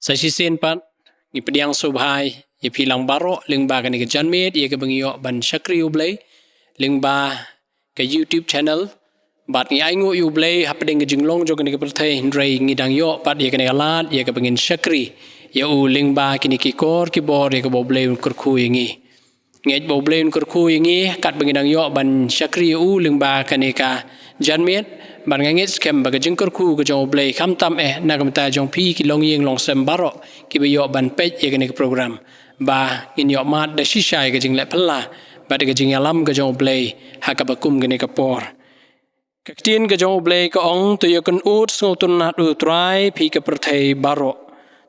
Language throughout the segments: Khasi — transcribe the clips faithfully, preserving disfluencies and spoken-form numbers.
Da shisien pat, ngi pdiang sngewbha ïa phi lang baroh lyngba kane ka janmiet ïa kaba ngi ïoh ban shakri U Blei lyngba ka YouTube channel. Bad ngi ainguh ïa U Blei hapdeng ka jinglong jong kane ka pyrthei, hynrei ngi dang ïoh pat ïa kane ka lad ïa kaba ngin shakri ïa u lyngba kine ki kor ki bor ïa kaba U Blei un kyrkhu ïa ngi. Ngeit ba U Blei un kyrkhu ïa ngi katba ngi dang ïoh ban shakri ïa u lyngba kane ka janmiet. Bad nga ngeit skhem ba ka jingkyrkhu ka jong U Blei, khamtam eh na ka bynta jong phi ki longïing longsem baroh kiba ïoh ban peit ïa kane ka program, ba ngin ïoh mad da shisha ïa ka jingleh phylla bad ïa ka jingïalam ka jong U Blei ha kaba kum kane ka por. Ka ktien ka jong U Blei ka ong, to ïakynduh sngewtynnad ïa U Trai, phi ka pyrthei baroh.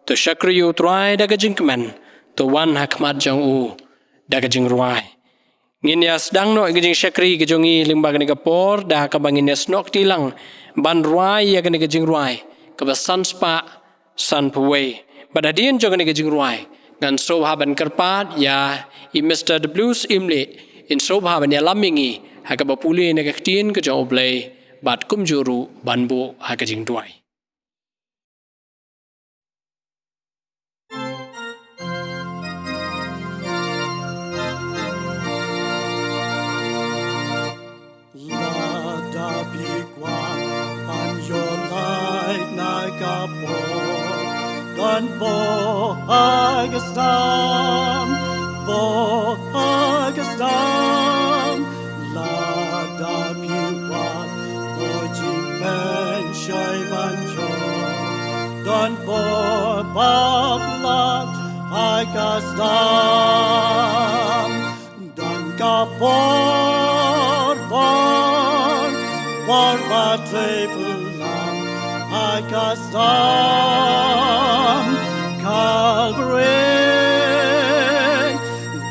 To shakri ïa U Trai da ka jingkmen, to wan ha khmat jong u da ka jingrwai. Ngin ïa sdang noh ïa ka jingshakri ka jong ngi lyngba kane ka por da kaba ngin ïa snoh kti lang ban rwai ïa kane ka jingrwai kaba san spah sanphew wei. Bad hadien jong kane ka jingrwai, ngan sngewbha ban kyrpad ïa i Mister W. Syiemlieh, in sngewbha ban ïalam ïa ngi ha kaba pule na ka ktien ka jong U Blei, bad kumjuh ruh ban buh ha ka jingduwai. Lada phi kwah ban ïoh lait na ka por, don bor ha ka sdang, bor ha ka sdang. Lada phi kwah ïoh jingpynshoi ban ïoh, don bor bapla ha ka sdang. Don ka bor, bor, bor ba trei phylla ha ka sdang Calvary.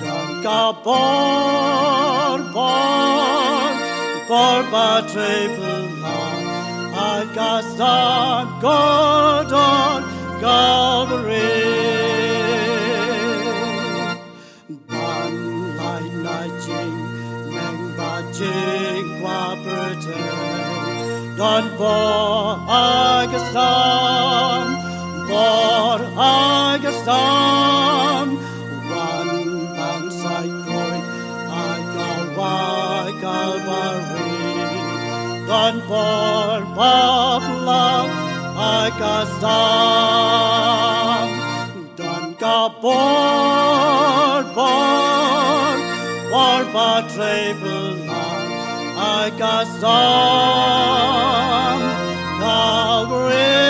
Don ka bor, bor, bor ba trei phylla ha ka sdang kordor Calvary. Ban lait na jingmeng bad jingkwah pyrthei, don bor ha ka sdang, bor ha ka sdang. Wan ban sait khuid ha ka wah Kalbari, don bor bapla ha ka sdang. Don ka bor, bor, bor ba trei phylla ha ka sdang Calvary.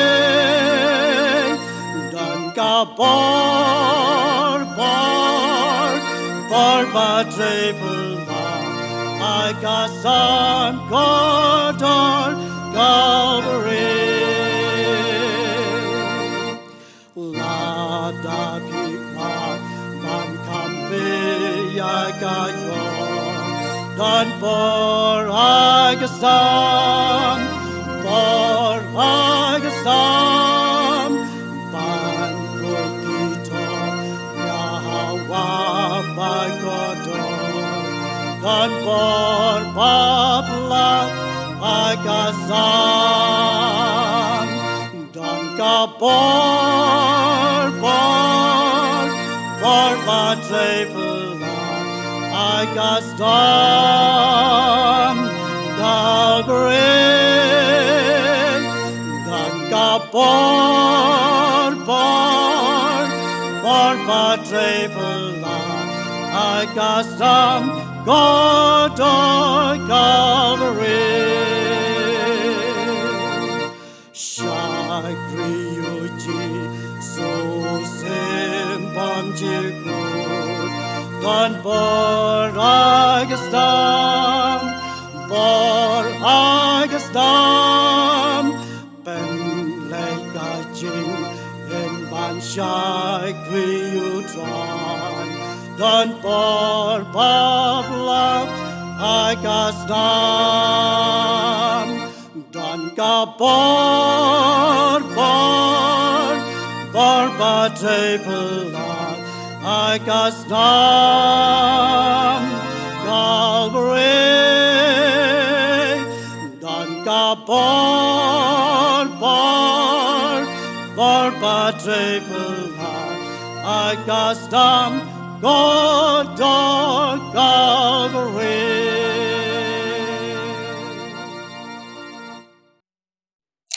Don ka bor, bor, bor ba trei phylla ha ka sdang kordor Calvary. Lada phi kwah ban kham bha ïa ka ïoh, don bor ha ka sdang, bor ha ka sdang. Ban khuid ki thong ïa ha wah ba kordor, don bor bapla ha ka sdang. Don ka bor, bor, bor ba trei phylla ha ka sdang Calvary. Don ka bor, bor, bor ba trei phylla ha ka sdang kordor Calvary. Shakri ïa U Jisu sngewbha jingkut, don bor ha ka sdang, bor ha ka sdang. Pynleit ka jingim ban shakri ïa U Trai, don bor bapla ha ka sdang. Don ka bor, bor, bor ba trei phylla ha ka sdang Calvary. Don ka bor, bor, Por Padre Pilat, a Gastam, God of Calvary.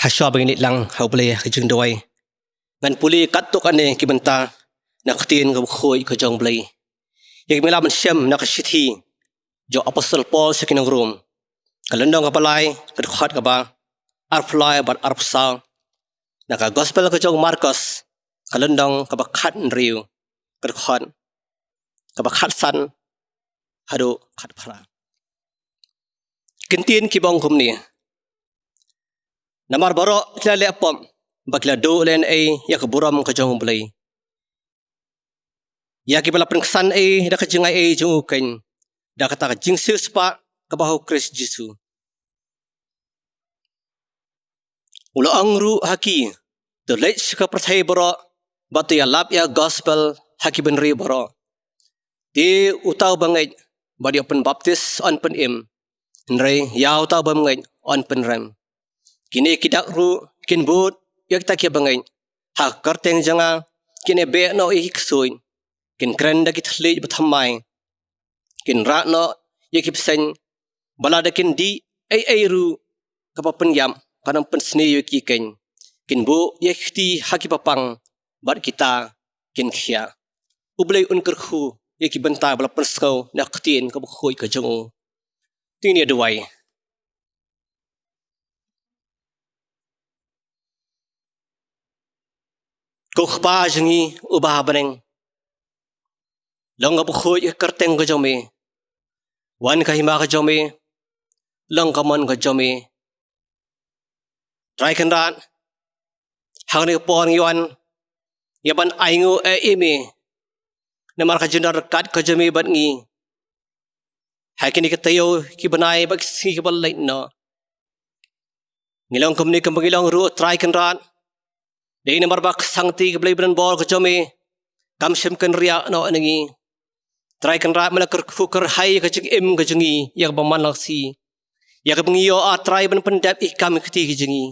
Hashwa ba ngin ïaid lang ha U Blei ha ka jingduwai, ngan pule katto katne ki bynta na ka ktien kaba khuid ka jong U Blei. Ïa ki me lah ban shem na ka shithi jong u Apostol Paul sha ki nong Rom, ka lynnong kaba lai, ka dkhot kaba arphew lai bad arphew saw. Na ka Gospel ka jong u Markos, ka lynnong kaba khathynriew, ka dkhot kaba khatsan haduh khatphra. Ki ktien kiba ong kumne: Namar baroh ki la leh pop bad ki la duh lehnohei ïa ka burom ka jong U Blei, ïa kiba la pynksan ei da ka jingaiei jong u keiñ, da kata ka jingsiewspah kaba ha u Khrist Jisu. U la ong ruh ha ki: To leit sha ka pyrthei baroh bad to ïalap ïa ka Gospel ha ki bynriew baroh. Te uta uba ngeit bad ïoh pynbaptis un pynim, hynrei ïa uta ubym ngeit un pynrem. Kine ki dak ruh kin bud ïa kita kiba ngeit. Ha ka kyrteng jong nga kin ïabeh noh ïa ki ksuid, kin kren da ki thylliej bathymmai, kin rah noh ïa ki bseiñ, ba lada kin dih ei ei ruh kaba pynïap kan ym pynsniew ïa ki keiñ. Kin buh ïa ki kti ha kiba pang bad kita kin khiah. U Blei un kyrkhu ïa ki bynta ba la pynsngew na ka ktien kaba khuid ka jong u. To ngin ïa duwai. Ko Kpa jong ngi uba ha bneng, long kaba khuid ka kyrteng ka jong me, wan ka hima ka jong me, long ka mon ka jong me. Trai Kynrad, ha kane ka por ngi wan ïa ban ainguh ïa me namar ka jingdon ryngkat ka jong me bad ngi ha kine ki taïew ki bnai bad ki sngi kiba la leit noh. Ngi long kumne kumba ngi long ruh, Trai Kynrad, dei namar ba ka sangti ka Blei ba donbor ka jong me kam shym kynriah noh na ngi. Trai Kynrad, me la kyrkhu kyrhai ka jingim ka jong ngi ïa kaba man la ka sngi, ïa kaba ngi ïoh, A Trai, ban pyndep ïa ki kam ki kti ki jong ngi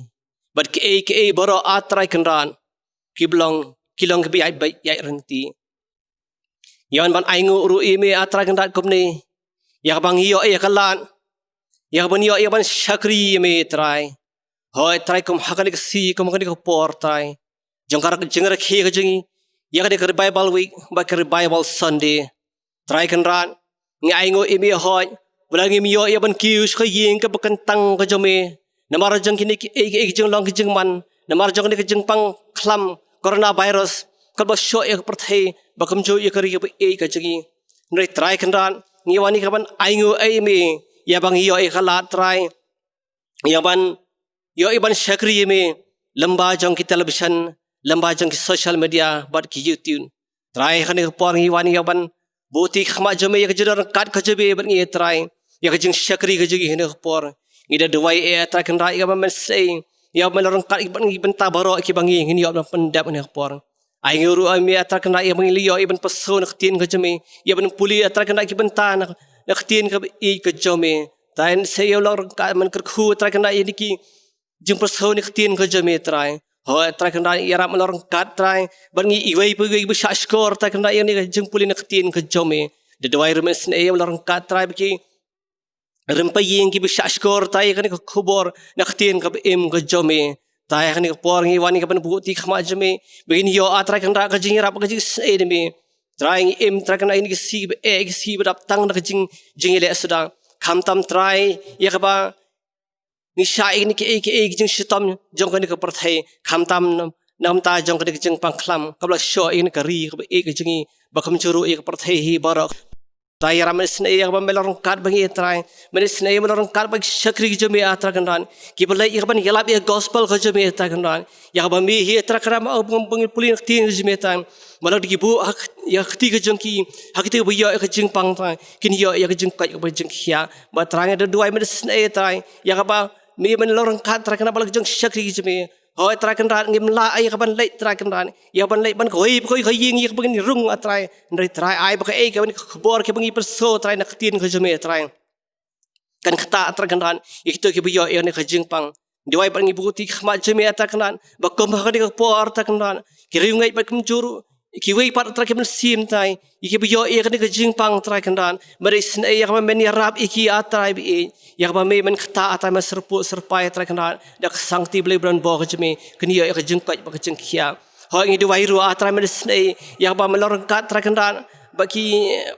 bad kiei kiei baroh, A Trai Kynrad, kiba long, ki long kiba ïaid beit ïaid ryntih. Ïa ban, ban ainguh ruh ïa me, A Trai Kynrad, kumne, ïa kaba ngi ïoh ïa ka lad, ïa kaba ngi ïoh ïa ban shakri ïa me, Trai. Hooid Trai, kum ha kane ka sngi, kum ha kane ka por, Trai, jong ka rak jingrakhe ka jong ngi ïa kane ka Revival Week bad ka Revival Sunday, Trai Kynrad, ngi ainguh ïa me, hooid, ba la ngim ïoh ïa ban kiew sha ka ïing kaba kyntang ka jong me namar jong kine kiei kiei ki jinglong ki jingman, namar jong kane ka jingpang khlam coronavirus kaba shoh ïa ka pyrthei, ba kumjuh ïa ka ri kaba ïeit ka jong ngi. Hynrei Trai Kynrad, ngi wan ïa ka ban ainguh ïa me ïa ba ngi ïoh ïa ka lad, Trai, ïa ban ïoh ïa ban shakri ïa me lyngba jong ki television, lyngba jong ki social media bad ki YouTube. Trai, ha kane ka por ngi wan ïa ban buh ïa ka khmat jong me ïa ka jingdon ryngkat ka jong me bad ngi, Trai, ïa ka jingshakri ka jong ngi ha kane ka por. Ngi da duwai, A Trai Kynrad, ïa kaba me sngewsih ïa me la ryngkat bad ngi bynta baroh kiba ngi ngin ïoh ban pyndep ha kane ka por. Ainguh ruh ïa me, A Trai Kynrad, ïa ba ngin ïoh ïa ban pyrshang na ka ktien ka jong me, ïa ban pule, A Trai Kynrad, ki bynta na, na ka ktien kaba ïeit ka jong me. Trai, sngewsih ïa me la ryngkat, me kyrkhu, Trai Kynrad, ïa kine ki jingpyrshang na ka ktien ka jong me, Trai. Hooid Trai Kynrad, ïarap me la ryngkat, Trai, bad ngi iwei pa iwei ba shahshkor, Trai Kynrad, ïa kane ka jingpule na ka ktien ka jong me. Da duwai ruh, me sngewsih ïa me la ryngkat, Trai, ba ki rympei ïing kiba shahshkor, Trai, ïa kane ka khubor na ka ktien kaba im ka jong me. Trai, ha kane ka por ngi wan ïa ka ban buh ïa ka khmat jong me ba ngin ïoh, A Trai Kynrad, ka jingïarap, ka jingsngewsih na me. Trai, ngi im, Trai Kynrad, ïa kane ka sngi ba eh, ka sngi ba dap tang na ka jing, jingïaleh suda. Khamtam, Trai, ïa kaba ngi shah ïa kine kiei kiei ki jingshitom jong kane ka pyrthei, khamtam na, na ka bynta jong kane ka jingpang khlam kaba la shoh ïa kane ka ri kaba ïeit ka jong ngi, ba kumjuh ruh ïa ka pyrthei hi baroh. Trai, ïarap, me sngewsih ïa kaba me la ryngkat bad ngi, Trai. Me sngewsih ïa me la ryngkat bad ki shakri ki jong me, A Trai Kynrad, kiba leit ïa ka ban ïalap ïa ka gospel ka jong me, A Trai Kynrad. Ïa kaba me hi, A Trai Kynrad, ma, ba ngin pule na ka ktien ka jong me, Trai, ba lada ki buh ha k-, ïa ka kti ka jong ki, ha kti ba ïoh ïa ka jingpang, Trai, kin ïoh ïa ka jingkoit kaba jingkhiah. Bad Trai, ngi da duwai, me sngewsih, Trai, ïa kaba me, me la ryngkat, Trai Kynrad, bad la ki jong ki shakri ki jong me. Hooid Trai Kynrad, ngim lah ïa ka ban leit, Trai Kynrad, ïa ka ban leit ban kawei pa kawei ka ïing ïa kaba ngin rung, A Trai. Hynrei Trai, ai ba kaei kaei kaba ngi, ka khubor kaba ngi pyrshang, Trai, na ka ktien ka jong me, Trai, kan ktah, Trai Kynrad, ïa kito kiba ïoh ïa kane ka jingpang. Duwai bad ngi buh ïa ki khmat jong me, A Trai Kynrad, ba kum ha kane ka por, A Trai Kynrad, ki riewngeit bad kumjuh ruh kiwei pat, A Trai, ki mynsiem, Trai, ïa kiba ïoh ïa kane ka jingpang, A Trai Kynrad, ba dei isynei ïa kaba men ïarap ïa ki, A Trai, ba ïeit ïa kaba me men ktah, A Trai, men syrpuh syrpai, A Trai Kynrad, da ka sangti Blei ba donbor ka jong me, kin ïoh ïa ka jingkoit bad ka jingkhiah. Hooid, ngi duwai ruh, A Trai, men isynei ïa kaba men long ryngkat, A Trai Kynrad, bad ki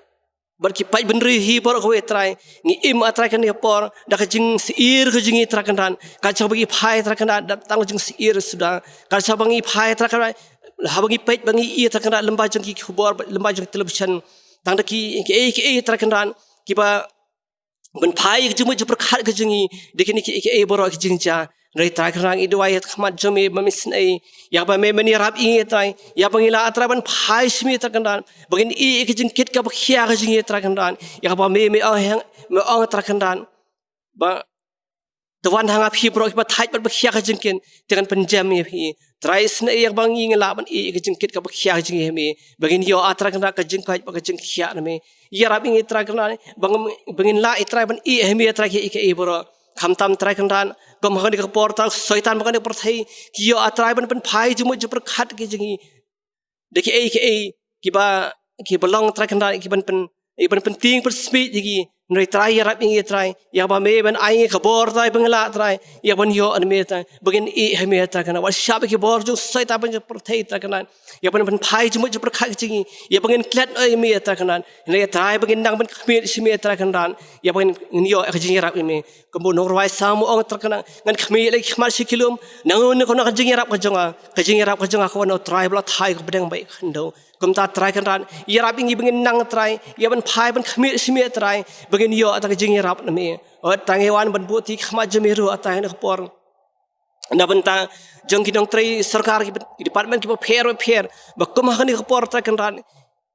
bad ki paid bynriew hi baroh kawei, Trai. Ngi im, A Trai, kane ka por da ka jingsyier ka jong ngi, A Trai Kynrad. Ka jong ba ngi phai, A Trai Kynrad, da tang jingsyier suda. Ka jong ba ngi phai, A Trai Kynrad, haba ngi peit ba ngi ïohi, A Trai Kynrad, lyngba jong ki khubor, lyngba jong ki television, tang da ki, kiei kiei, A Trai Kynrad, kiba pynphai ïa ka jingmut jingpyrkhat ka jong ngi da kine kiei kiei baroh ki jingjia. Hynrei, Trai Kynrad, ngi duwai ha khmat jong me ba men isynei ïa kaba me men ïarap ïa ngi, Trai, ïa ba ngin lah, Trai, ban phai sha me, Trai Kynrad, ba ngin ïoh ïa ka jingkit kaba khia ka jong ngi, Trai Kynrad, ïa kaba me, me ong, me ong, Trai Kynrad, ba to wan ha nga phi baroh kiba thait bad ba khia ka jingkit, te ngan pynjem ïa phi. Trai, isynei ïa kaba ngi, ngin lah ban ïoh ïa ka jingkit kaba khia ka jong ngi ha me, ba ngin ïoh, A Trai Kynrad, ka jingkoit bad ka jingkhiah na me. Ïarap ïa ngi, Trai Kynrad, ba ngin, ba ngin lah, A Trai, ban ïoh ha me, Trai, kiei kiei baroh. Khamtam, Trai Kynrad, kum ha kane ka por, Trai, u Soitan bad kane ka pyrthei ki ïoh, A Trai, ban pynphai jingmut jingpyrkhat ka jong ngi da kiei kiei kiba, kiba long, Trai Kynrad, kiban pyn, kiban pyntieng pynsmit ïa ngi. Hynrei, Trai, ïarap ïa ngi, Trai, ïa ba me ban ai ngi ka bor, Trai, ba ngin lah, Trai, ïa ban ïoh na me, Trai, ba ngin ïoh ha me, Trai Kynrad. Wat shah ba ki bor jong u Soitan bad jong ka pyrthei, Trai Kynrad, ïa ban pynphai jingmut jingpyrkhat ka jong ngi, ïa ba ngin klet noh ïa me, Trai Kynrad. Hynrei, Trai, ba ngin nang ban khmih sha me, Trai Kynrad, ïa ba ngin, ngin ïoh ïa ka jingïarap ïa me. Kumba u nongrwai Salm u ong, Trai Kynrad, ngan khmih lei ki khmat sha ki lum, na une, na kane ka jingïarap ka jong nga, ka jingïarap ka jong nga ka wan na u Trai ba la thait ïa ka pdeng bad ka khyndew. Kumta, Trai Kynrad, ïarap ïa ngi ba ngin nang, Trai, ïa ban phai ban khmih sha me, Trai, ba ngin ïoh, A Trai, ka jingïarap na me. Hooid, Trai, ngi wan ban buh ïa ki khmat jong me ruh, A Trai, ha kane ka por, na bynta jong ki nongtrei sorkar, ki department kiba pher bapher, ba kum ha kane ka por, Trai Kynrad,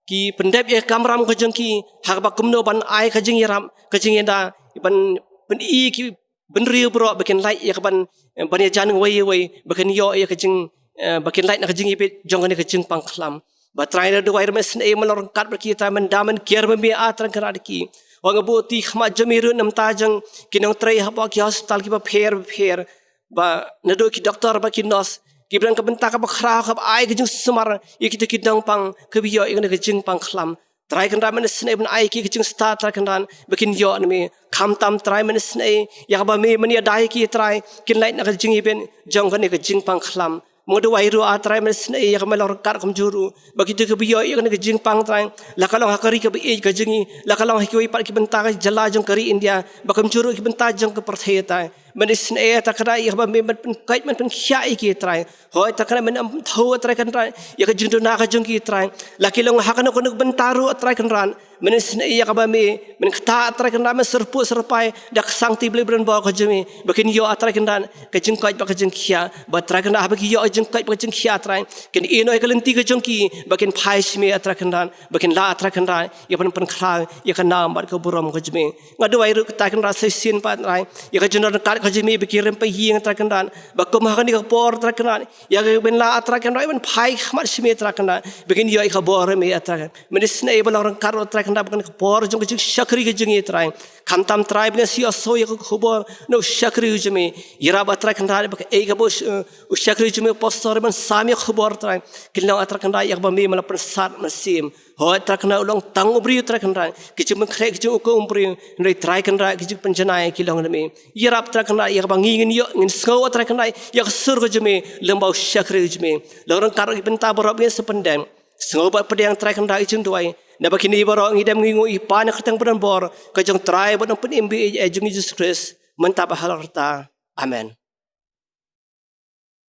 ki pyndep ïa ka kamram ka jong ki ha kaba kumno ban ai ka jingïarap, ka jingïada, ban pyni ïa ki bynriew baroh ba kin lait ïa ka ban, ban ïajan uwei uwei, ba kin ïoh ïa ka jing, eh, ba kin lait na ka jingïabit jong kane ka jingpang khlam. Ba, Trai, nga duwai ruh, men isynei, men long ryngkat bad ki, Trai, men da men kiar bad me, A Trai Kynrad, ki. Hooid, nga buh ïa ki khmat jong me ruh na bynta jong ki nongtrei hapoh ki hospital kiba pher bapher, ba naduh ki doktor bad ki nurse, kiba don ka bynta kaba khraw, kaba ai ka jingsumar ïa kita ki nongpang kiba ïoh ïa kane ka jingpang khlam. Trai Kynrad, men isynei ban ai ïa ki ka jingstad, Trai Kynrad, ba kin ïoh na me. Khamtam, Trai, men isynei ïa kaba me men ïada ïa ki, Trai, kin lait na ka jingïabit jong kane ka jingpang khlam. Nga duwai ruh, A Trai, men isynei ïa ka, men long ryngkat kumjuh ruh bad kita kiba ïoh ïa kane ka jingpang, Trai, la ka long ha ka ri kaba ïeit ka jong ngi, la ka long ha kiwei pat ki bynta ka jylla jong ka ri India, bad kumjuh ruh ki bynta jong ka pyrthei, Trai. Men isynei, A Trai Kynrad, ïa kaba me men pynkoit, men pynkhiah ïa ki, Trai. Hooid, Trai Kynrad, men ym thew, Trai Kynrad, ïa ka jingduna ka jong ki, Trai, la ki long ha kano kano ka bynta ruh, Trai Kynrad. Men isynei ïa kaba me men ktah, Trai Kynrad, men syrpuh syrpai da ka sangti Blei ba donbor ka jong me, ba kin ïoh, A Trai Kynrad, ka jingkoit bad ka jingkhiah. Ba, Trai Kynrad, haba ki ïoh ka jingkoit bad ka jingkhiah, Trai, kin ïehnoh ïa ka lynti ka jong ki, ba kin phai sha me, A Trai Kynrad, ba kin lah, A Trai Kynrad, ïa ban pynkhraw ïa ka nam bad ka burom ka jong me. Nga duwai ruh, Trai Kynrad, sa shisien pat, Trai, ïa ka jingdon ryngkat ka jong me bad ki rympei ïing, Trai Kynrad, ba kum ha kane ka por, Trai Kynrad, ïa ka ban lah, A Trai Kynrad, ban phai khmat sha me, Trai Kynrad, ba kin ïoh ïa ka bor me, A Trai Kynrad. Men isynei ba long ryngkat ruh, Trai Kynrad, bad kane ka por jong ka jingshakri ka jong ngi, Trai. Khamtam, Trai, ba ngin sa ïohsngew ïa ka khubor na u shakri u jong me. Ïarap, A Trai Kynrad, ba kaei kaba u sh-, u shakri u jong me u pastor u ban sam ïa ka khubor, Trai, kin long, A Trai Kynrad, ïa kaba me men la pynsad mynsiem. Hooid, Trai Kynrad, u long tang u briew, Trai Kynrad, ki jingpynkhreh, ki jinghukum u briew, hynrei, Trai Kynrad, ki jingpynjanai ki long na me. Ïarap, Trai Kynrad, ïa kaba ngi ngin ïoh, ngin sngew, Trai Kynrad, ïa ka sur ka jong me lyngba u shakri u jong me. Long ryngkat ruh ki bynta baroh ba ngin sa pyndep. Sngew bad pdiang, Trai Kynrad, ïa ka jingduwai. Naba kine baroh ngi dem ngi nguh ïa phi ha ka kyrteng ba donbor ka jong u Trai bad u Nongpynim ba ïeit jong ngi Jisu Khrist, mynta bad ha la karta. Amen.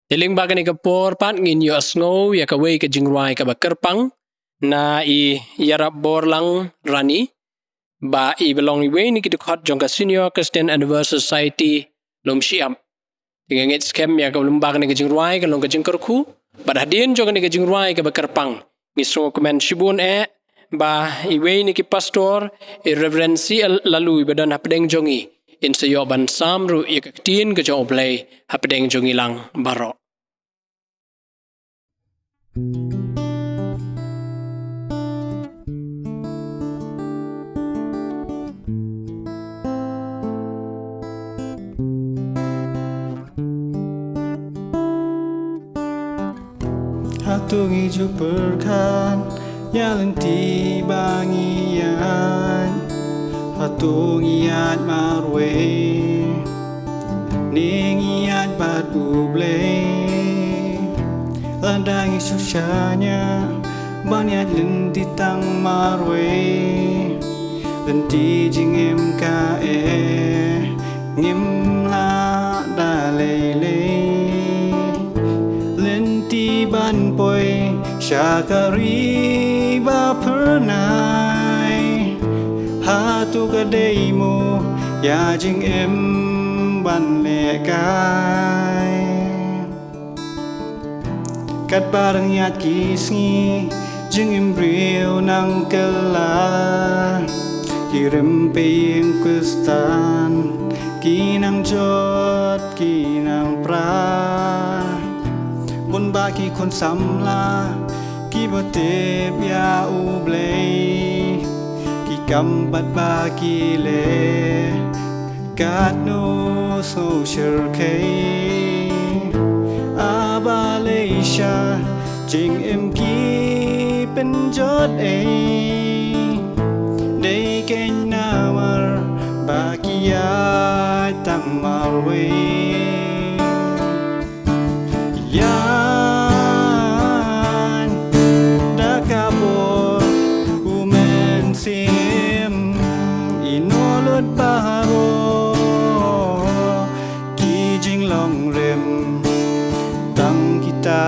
Te lyngba kane ka por pat ngin ïohsngew ïa kawei ka jingrwai kaba kyrpang na i Ïarapborlang Rani, ba i ba long iwei na ki dkhot jong ka Senior Christian Anniversary Society Lumshyiap. Te nga ngeit skhem ïa ka, lyngba kane ka jingrwai kan long ka jingkyrkhu, bad hadien jong kane ka jingrwai kaba kyrpang, ngi sngewkmen shibun eh ba iwei na ki pastor, i Reverend C L Laloo, i ba don hapdeng jong ngi, in sa ïoh ban sam ruh ïa ka ktien ka jong U Blei hapdeng jong ngi lang baroh. Hato ngi ju pyrkhat ïa lynti ba ngi ïaid? Hato ngi ïaid marwei? Ne ngi ïaid bad U Blei? Lada ngi shu shaniah ban ïaid lynti tang marwei, lynti jingim ka eh ngim lah da lei lei. Lynti ban poi sha ka ri ba phyrnai, hato ka dei mo ïa jingim ban lehkai? Katba dang ïaid ki sngi, jingim briew nang kylla, ki rympei ïing Khristan ki nang jot, ki nang pra. Bun bah ki khun samla kiba tip ïa U Blei, ki kam bad ba ki leh katno sngewshyrkhei. A balei sha jingim ki pynjot ei? Dei keiñ namar ba ki ïaid tang marwei. Ïaid da ka bor U Mynsiem, ïehnoh lut baroh ki jinglong rim. Tang kita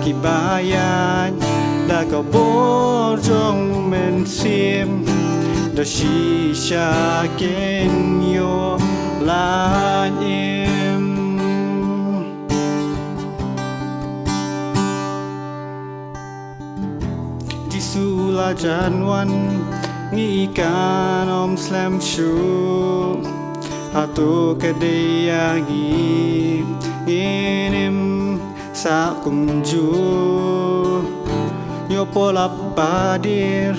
kiba ïaid da ka bor jong U Mynsiem, da shisha kin ïoh lad im. Jisu la jan wan, ngi kan ym slem shuh. Hato ka dei ïa ngi ngin im sah kumjuh? Ïoh pop lap ba dier,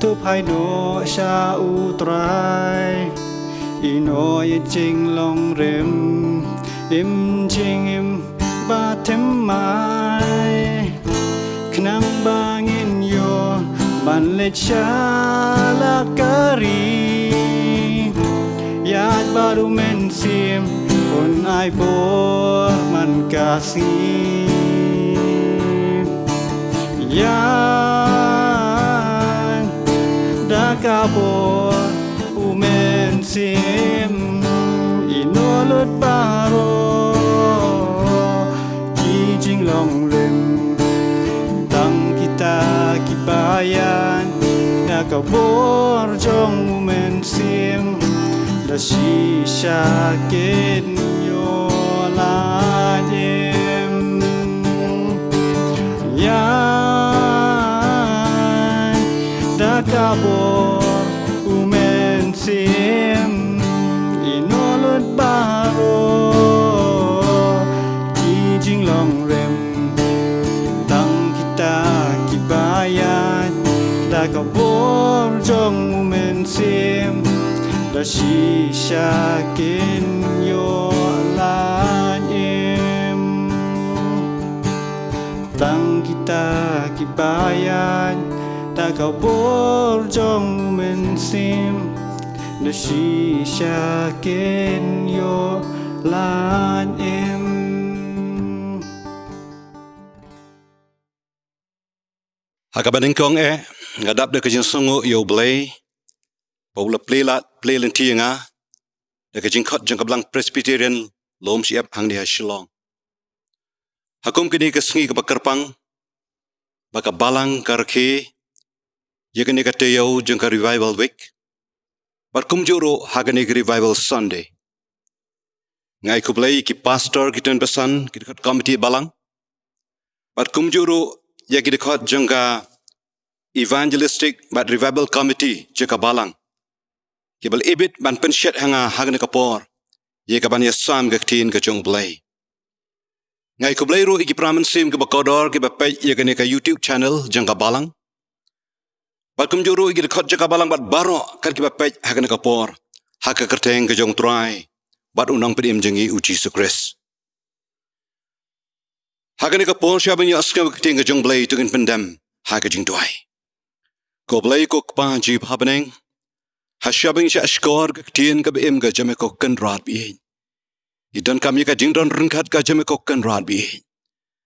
to phai noh sha U Trai. Ïehnoh ïa jinglong rim, im jingim ba thymmai. Khnang ba ngin ïoh ban leit sha la ka ri, ïaid bad U Mynsiem un ai bor man ka sngi. Ïaid da ka bor U Mynsiem, ïehnoh lut baroh ki jinglong rim. Tang kita kiba ïaid da ka bor jong U Mynsiem, da shisha kin ïoh lad im. Ïaid da ka bor U Mynsiem, ïehnoh lut baroh ki jinglong rim. Tang kita kiba ïaid da ka bor jong U Mynsiem, da shisha kin ïoh lad im. Tang kita kiba ïaid da ka bor jong U Mynsiem, da shisha kin ïoh lad im. Ha kaba nyngkong eh, nga dap da ka jingsngewnguh ïa U Blei ba u la plie lad plie lynti ïa nga da ka jingkhot jong ka Balang Presbyterian Lum Shyiap hangne ha Shillong. Ha kum kane ka sngi kaba kyrpang ba ka Balang ka rakhe ïa kane ka taïew jong ka Revival Week, bad kumjuh ruh ha kane ka Revival Sunday, nga ai khublei ïa ki pastor, ki tnat basan, ki dkhot komiti Balang, bad kumjuh ruh ïa ki dkhot jong ka Evangelistic bad Revival Committee jong ka Balang, kiba la ibit ban pynshet ha nga ha kane ka por ïa kaban ïasam ka ktien ka jong U Blei. Nga ai khublei ruh ïa ki para mynsiem kiba kordor kiba peit ïa kane ka YouTube channel jong ka Balang, bad kumjuh ruh ïa ki dkhot jong ka Balang bad baroh kat kiba peit ha kane ka por ha ka kyrteng ka jong U Trai bad U Nongpynim jong ngi U Jisu Khrist. Ha kane ka por, shwa ban ïohsngew ïa ka ktien ka jong U Blei, to ngin pyndem ha ka jingduwai. Ko Blei ko Kpa jong ngi ba ha bneng, ha shwa ban shahshkor ïa ka ktien kaba im ka jong me ko Kynrad baieit. Ngi donkam ïa ka jingdon ryngkat ka jong me ko Kynrad baieit,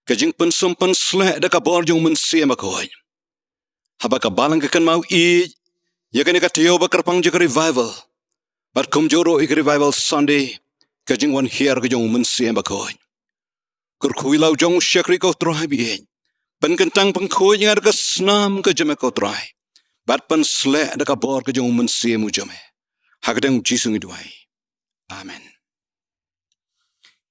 ka jingpynsum pynsleh da ka bor jong U Mynsiem Bakhuid. Haba ka balang ka kynmaw ïeit ïa kane ka taïew ba kyrpang jong ka revival, bad kumjuh ruh ïa ka Revival Sunday, ka jingwan hiar ka jong U Mynsiem Bakhuid, kyrkhu ïa la u jong u shakri ko Trai baieit. Pynkyntang pynkhuid ïa nga da ka snam ka jong me ko Trai, bad pynsleh da ka bor ka jong U Mynsiem u jong me. Ha ka kyrteng U Jisu ngi duwai. Amen.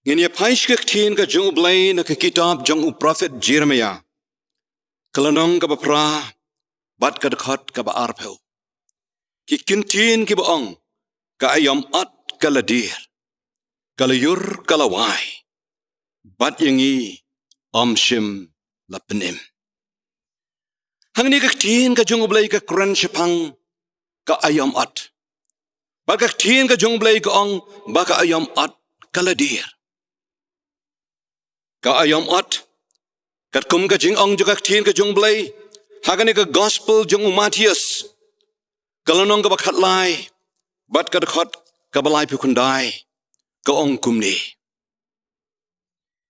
Ngin ïa phai sha ka ktien ka jong U Blei na ka kitab jong u prophet Jeremiah, ka lynnong kaba phra, bad ka dkhot kaba arphew. Ki kyntien kiba ong: Ka aïom ot ka la dier, ka la ïur ka la wai, bad ïa ngi ym shym la pynim. Hangne ka ktien ka jong U Blei ka kren shaphang ka aïom ot. Bad ka ktien ka jong U Blei ka ong ba ka aïom ot ka la dier. Ka aïom ot, katkum ka jingong jong ka ktien ka jong U Blei, ha kane ka gospel jong u Mathaios, ka lynnong kaba khatlai, bad ka dkhot kaba laiphew khyndai, ka ong kumne: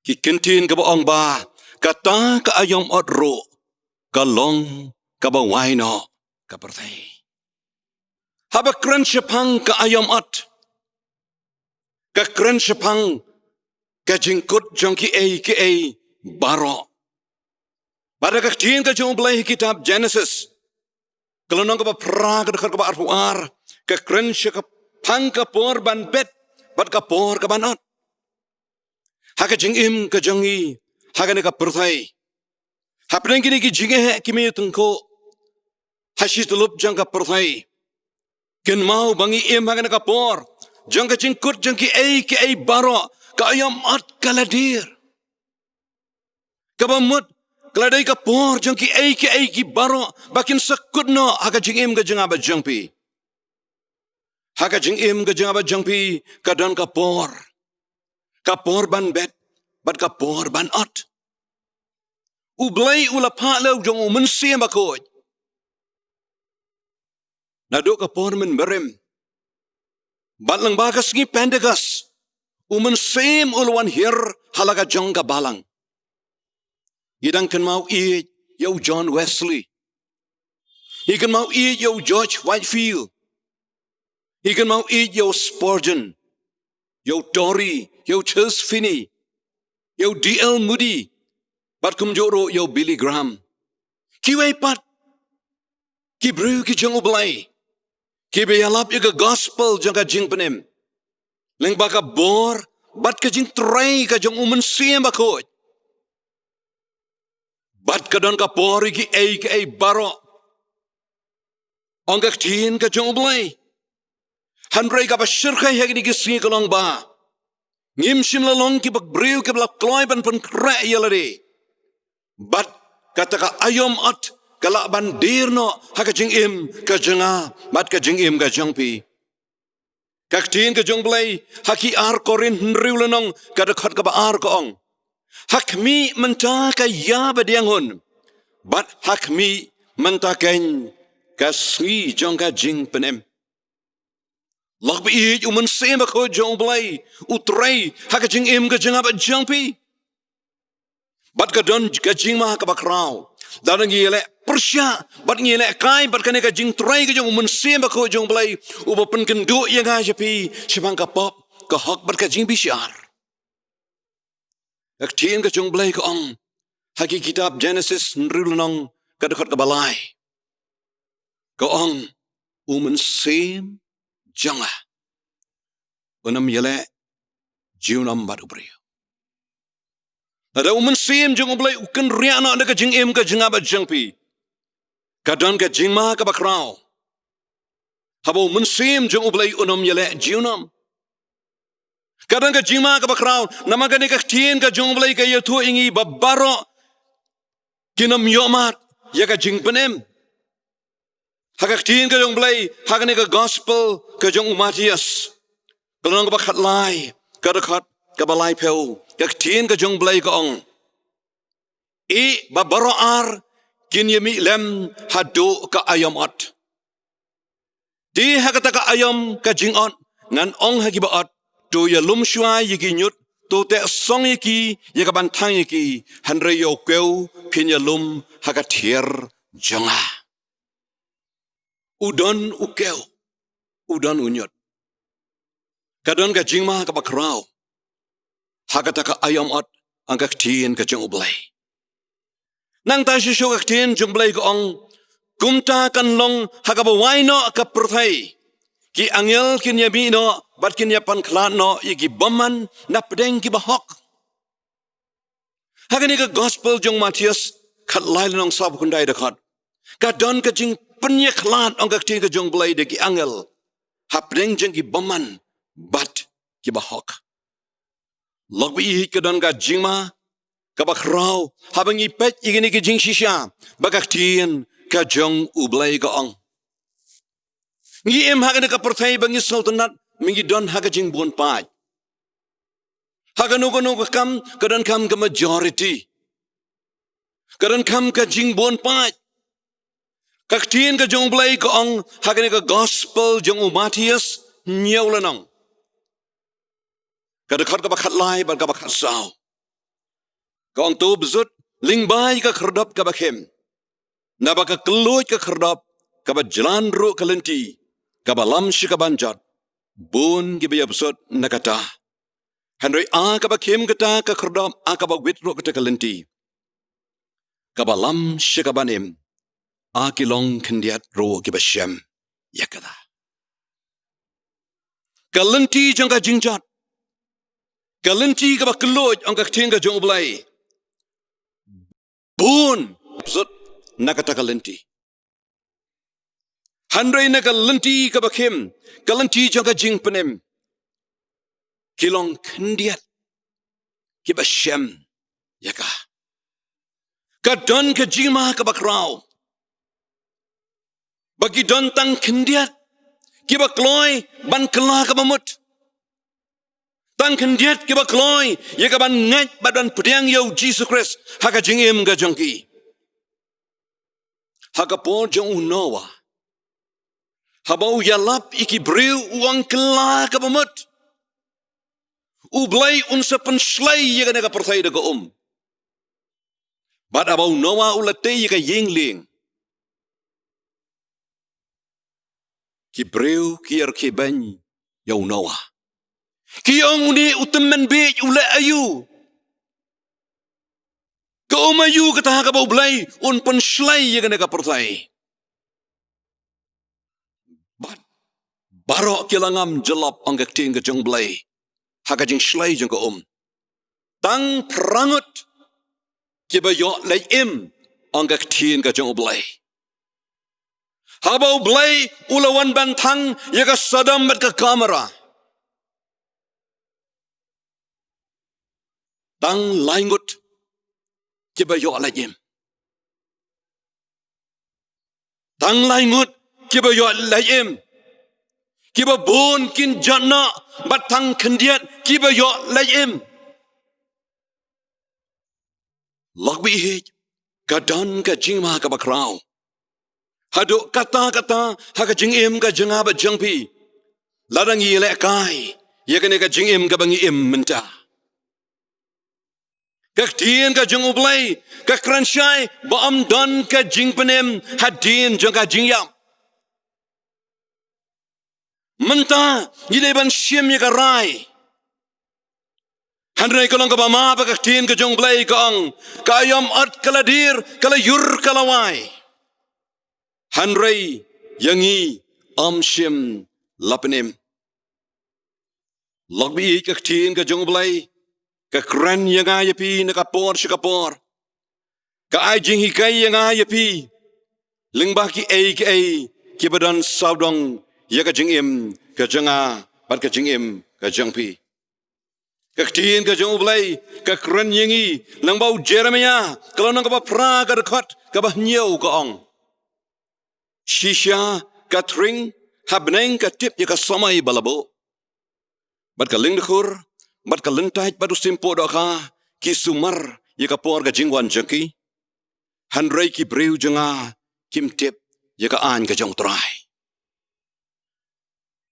Ki kyntien kaba ong ba kata ka aïom ot ruh ka long kaba wai noh ka pyrthei. Haba kren shaphang ka aïom ot, ka kren shaphang ka jingkut jong kiei kiei baroh. Bad ka ktien ka jong U Blei ha kitab Genesis, ka lynnong kaba phra, ka dkhot kaba arphew ar, ka kren shaphang ka por ban bet bad ka por ka ban ot. Ha ka jingim ka jong ngi ha kane ka pyrthei, hapdeng kine ki jingeh kiba ïatyngkhuh ha shi tyllup jong ka pyrthei, kynmaw ba ngi im ha kane ka por jong ka jingkut jong kiei kiei baroh. Ka aïom ot ka la dier. Kaba mut ka la dei ka por jong kiei kiei ki baroh ba kin sa kut noh ha ka jingim ka jong nga bad jong phi. Ha ka jingim ka jong nga bad jong phi ka don ka por, ka por ban bet bad ka por ban ot. U Blei u la phah leh u jong U Mynsiem Bakhuid naduh ka por mynbarim, bad lyngba ka sngi Pentekost, U Mynsiem u la wan hiar ha la ka jong ka balang. Ngi dang kynmaw ïeit ïa u John Wesley. Ngi kynmaw ïeit ïa u George Whitefield. Ngi kynmaw ïeit ïa u Spurgeon, ïa u Torrey, ïa u Charles Finney, ïa u D L Moody, bad kumjuh ruh ïa u Billy Graham. Kiwei pat ki briew ki jong U Blei kiba ïalap ïa ka gospel jong ka jingpynim lyngba ka bor bad ka jingtrei ka jong U Mynsiem Bakhuid. Bad ka don ka por ïa kiei kiei baroh, ong ka ktien ka jong U Blei. Hynrei kaba shyrkhei ha kine ki sngi ka long ba ngim shym la long kiba briew kiba la kloi ban pynkhreh ïa lade. Bad kata ka aïom ot ka lah ban dier noh ha ka jingim ka jong nga bad ka jingim ka jong phi. Ka ktien ka jong U Blei ha ki ar Korinth hynriew lynnong ka dkhot kaba ar ka ong: Ha khmih mynta ka ïa ba diang hun, bad ha khmih mynta kein ka sngi jong ka jingpynim. Lok ba ïeit, U Mynsiem Bakhuid jong U Blei u trei ha ka jingim ka jong nga bad jong phi. Bad ka don ka jingma kaba khraw. Lada ngi ïaleh pyrshah bad ngi ïaleh kai bad kane ka jingtrei ka jong U Mynsiem Bakhuid jong U Blei, uba pynkynduh ïa nga ïa phi shaphang ka pop, ka hok bad ka jingbishar. Ka ktien ka jong U Blei ka ong ha ki kitab Genesis hynriew lynnong ka dkhot kaba lai, ka ong: U mynsiem jong nga un ym ïaleh junom bad u briew. Lada U Mynsiem jong U Blei u kynriah noh na ka jingim ka jong nga bad jong phi, ka don ka jingma kaba khraw. Haba U Mynsiem jong U Blei un ym ïaleh junom, ka don ka jingma kaba khraw. Namar kane ka ktien ka jong U Blei ka ïathuh ïa ngi ba baroh kin ym ïohmad ïa ka jingpynim. Ha ka ktien ka jong U Blei ha kane ka gospel ka jong u Mathaios, ka lynnong kaba khatlai, ka dkhot kaba laiphew, ka ktien ka jong U Blei ka ong: Ïa ba baroh ar kin ïa mih lem haduh ka aïom ot. Te ha kata ka aïom ka jing-ot ngan ong ha ki ba-ot, to ïalum shuwa ïa ki ñiut, to teh song ïa ki ïa ka ban thang ïa ki, hynrei ïa u kew phin ïalum ha ka thiar jong nga. U don u kew, u don u ñiut. Ka don ka jingma kaba khraw ha kata ka aïom ot, ong ka ktien ka jong U Blei. Nangta shisha ka ktien jong U Blei ka ong, kumta kan long ha kaba wai noh ka pyrthei. Ki angel kin ïa mih noh bad kin ïa pynkhlad noh ïa ki bymman na pdeng ki bahok. Ha kane ka gospel jong Mathaios khatlai lynnong sawphew khyndai dkhot, ka don ka jingpynïakhlad, ong ka ktien ka jong U Blei, da ki angel ha pdeng jong ki bymman bad ki bahok. Lok ba ïeit, ka don ka jingma kaba khraw haba ngi peit ïa kine ki jingshisha ba ka ktien ka jong U Blei ka ong. Ngi im ha kane ka pyrthei ba ngi sngewtynnad, ngi don ha ka jingbun paid. Ha kano kano ka kam ka donkam ka majority. Ka donkam ka jingbun paid. Ka ktien ka jong U Blei ka ong ha kane ka gospel jong u Mathaios hynñiew lynnong, ka dkhot kaba khatlai bad kaba khatsaw. Ka ong, to bzut lyngba ïa ka khyrdop kaba khim. Naba ka kylluid ka khyrdop, kaba jlan ruh ka lynti, kaba lam sha kaban jot, bun kiba ïa bzut na kata. Hynrei a kaba khim kata ka khyrdop, a kaba wit ruh kata ka lynti, kaba lam sha kaban im, a ki long khyndiat ruh kiba shem ïa kata. Ka lynti jong ka jingjot, ka lynti kaba kylluid, ong ka ktien ka jong U Blei. Bun bzut na kata ka lynti. Hynrei na ka lynti kaba khim, ka lynti jong ka jingpynim, ki long khyndiat kiba shem ïa ka. Ka don ka jingma kaba khraw ba ki don tang khyndiat kiba kloi ban kylla kaba mut. Tang khyndiat kiba kloi ïa kaban ngeit bad ban pdiang ïa U Jisu Khrist ha ka jingim ka jong ki. Ha ka por jong u Noah, haba u ïalap ïa ki briew, u ong, kylla kaba mut. U Blei un sa pynshlei ïa kane ka pyrthei da ka um. Bad haba u Noah u la tei ïa ka ïing lieng, ki briew ki ïarkhie beiñ ïa u Noah. Ki ong, une u tymmen bieit u leh aïu? Ka um aïu kata ha kaba U Blei un pynshlei ïa kane ka pyrthei? Bad baroh ki la ngam jyllop, ong ka ktien ka jong U Blei, ha ka jingshlei jong ka um. Tang phra ngut kiba ïoh leit im, ong ka ktien ka jong U Blei. Haba U Blei u la wan ban thang ïa ka Sodom bad ka Gomorrah, tang lai ngut kiba ïoh leit im. Tang lai ngut kiba ïoh leit im. Kiba bun kin jot noh, bad tang khyndiat kiba ïoh leit im. Lok ba ïeit, ka don ka jingma kaba khraw. Haduh katta katta ha ka jingim ka jong nga bad jong phi, lada ngi lehkai ïa kane ka jingim kaba ngi im mynta, ka ktien ka jong U Blei ka kren shai ba ym don ka jingpynim hadien jong ka jingïap. Mynta ngi dei ban shim ïa ka rai. Hynrei ka long kaba ma ba ka ktien ka jong U Blei ka ong, ka aïom ot ka la dier, ka la ïur, ka la wai. Hynrei ïa ngi ym shym la pynim. Lok ba ïeit, ka ktien ka jong U Blei ka kren ïa nga ïa phi na ka por sha ka por. Ka ai jinghikai ïa nga ïa phi lyngba kiei kiei kiba don sawdong ïa ka jingim ka jong nga bad ka jingim ka jong phi. Ka ktien ka jong U Blei ka kren ïa ngi lyngba u Jeremaïah, ka lynnong kaba phra, ka dkhot kaba hynñiew, ka ong, shisha ka thring ha bneng ka tip ïa ka samai ba la buh, bad ka lyngdkhur bad ka lyntait bad u sympuh dohkha ki sumar ïa ka por ka jingwan jong ki. Hynrei ki briew jong nga kim tip ïa ka aiñ ka jong U Trai.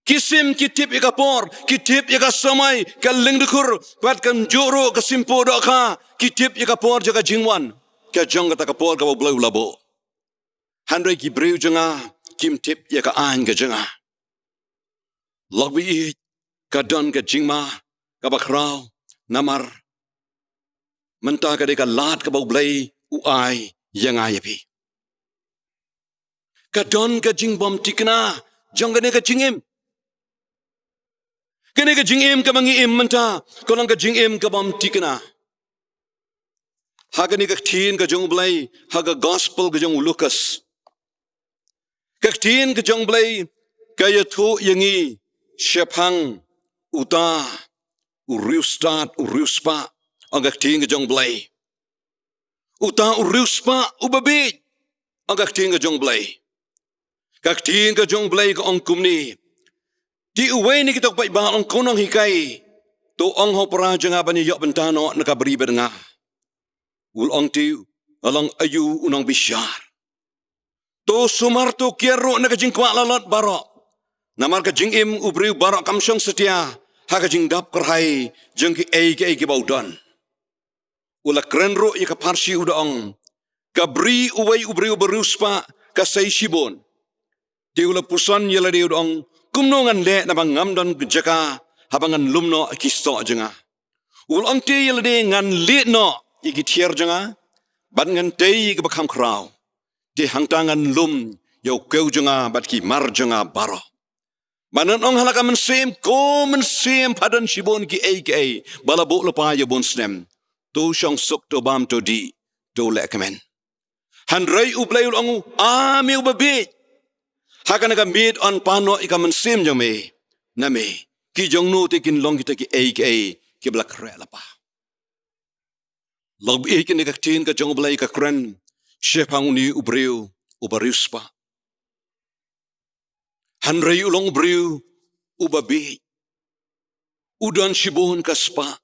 Ki shim ki tip ïa ka por, ki tip ïa ka samai, ka lyngdkhur, bad kan juro ka shim por dohkha, ki tip ïa ka por jong ka jingwan ka jong kata ka por kaba U Blei u la buh. Hynrei ki briew jong nga kim tip ïa ka aiñ ka jong nga. Lok baieit, ka don ka jingma kaba khraw, namar mynta ka dei ka lad kaba U Blei u ai ïa nga ïa phi. Ka don ka jingbymthikna jong kane ka jingim. Kane ka jingim kaba ngi im mynta ka long ka jingim ka bymthikna. Ha kane ka ktien ka jong U Blei, ha ka gospel ka jong u Lukas, ka ktien ka jong U Blei ka ïathuh ïa ngi shaphang uta u riewstad, u riewspah, ong ka ktien ka jong U Blei. Uta u riewspah uba bieit, ong ka ktien ka jong U Blei. Ka ktien ka jong U Blei ka ong kumne: Te uwei na kita ki paidbah u ong, Ko nonghikai, to ong ha u para jong nga ban ïa ïoh bynta noh na ka bri bad nga. U la ong, Te u long aïu u nongbishar? To sumar, to kiar ruh na ka jingkwah lalot baroh. Namar ka jingim u briew baroh kam shong satia ha ka jingdap kyrhai jong kiei kiei kiba u don. U la kren ruh ïa ka pharshi, u da ong, Ka bri uwei u briew ba riewspah ka sei shibun. Te u la puson ïa lade, u da ong, Kumno ngan leh, naba ngam don jaka haba ngan lum noh ki soh jong nga? U la ong te ïa lade, Ngan lied noh ïa ki thiar jong nga bad ngan tei ïa kiba kham khraw. Te hangta ngan lum ïa u kew jong nga bad ki mar jong nga baroh. Bad ngan ong ha la ka mynsiem, Ko mynsiem, pha don shibun kiei kiei ba la buh lypa ïa u bunsnem. To shong suk, to bam, to dih, to lehkmen. Hynrei U Blei u la ong, A me uba bieit, ha kane ka miet yn pan noh ïa ka mynsiem jong me na me. Ki jong no te kin long kita kiei kiei kiba la khreh lypa? Lok baieit, kane ka ktien ka jong U Blei ka kren shaphang une u briew uba riewspah. Hynrei u long u briew uba bieit. U don shibun ka spah.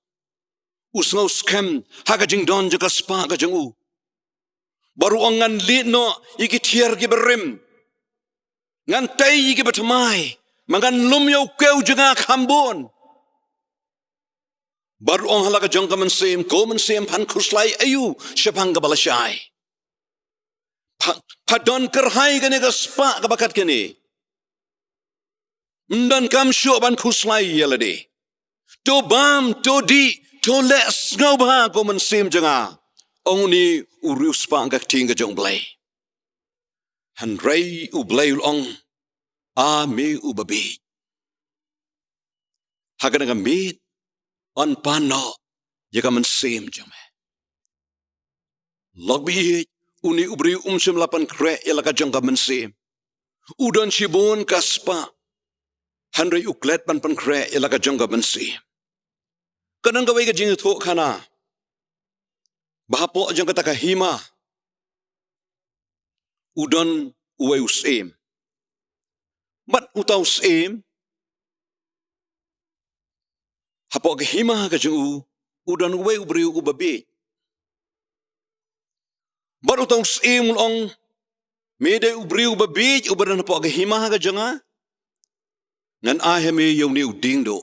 U sngew skhem ha ka jingdon jong ka spah ka jong u. Bad u ong, Ngan lied noh ïa ki thiar kiba rim. Ngan tei ïa kiba thymmai. Bad ngan lum ïa u kew jong nga kham bun. Bad u ong ha la ka jong ka mynsiem, Ko mynsiem, phan khuslai aïu shaphang kaba lashai? Pha, pha don kyrhai kane ka spah kaba kat kane. Ym donkam shuh ban khuslai ïa lade. To bam, to dih, to leh sngewbha, ko mynsiem jong nga, ong une u riewspah, ka ktien ka jong U Blei. Hynrei U Blei u la ong, A me uba bieit, ha kane ka miet yn pan noh ïa ka mynsiem jong me. Lok baieit, une u briew um shym la pynkhreh ïa la ka jong ka mynsiem. U don shibun ka spah, hynrei u klet ban pynkhreh ïa la ka jong ka mynsiem. Ka don kawei ka jingïathuhkhana ba hapoh jong kata ka hima u don uwei u syiem. Bad uta u syiem, hapoh ka hima ka jong u, u don uwei u briew uba bieit. Bad uta u syiem u la ong, Me dei u briew uba bieit uba don hapoh ka hima ka jong nga. Ngan ai ha me ïa une u diengduh.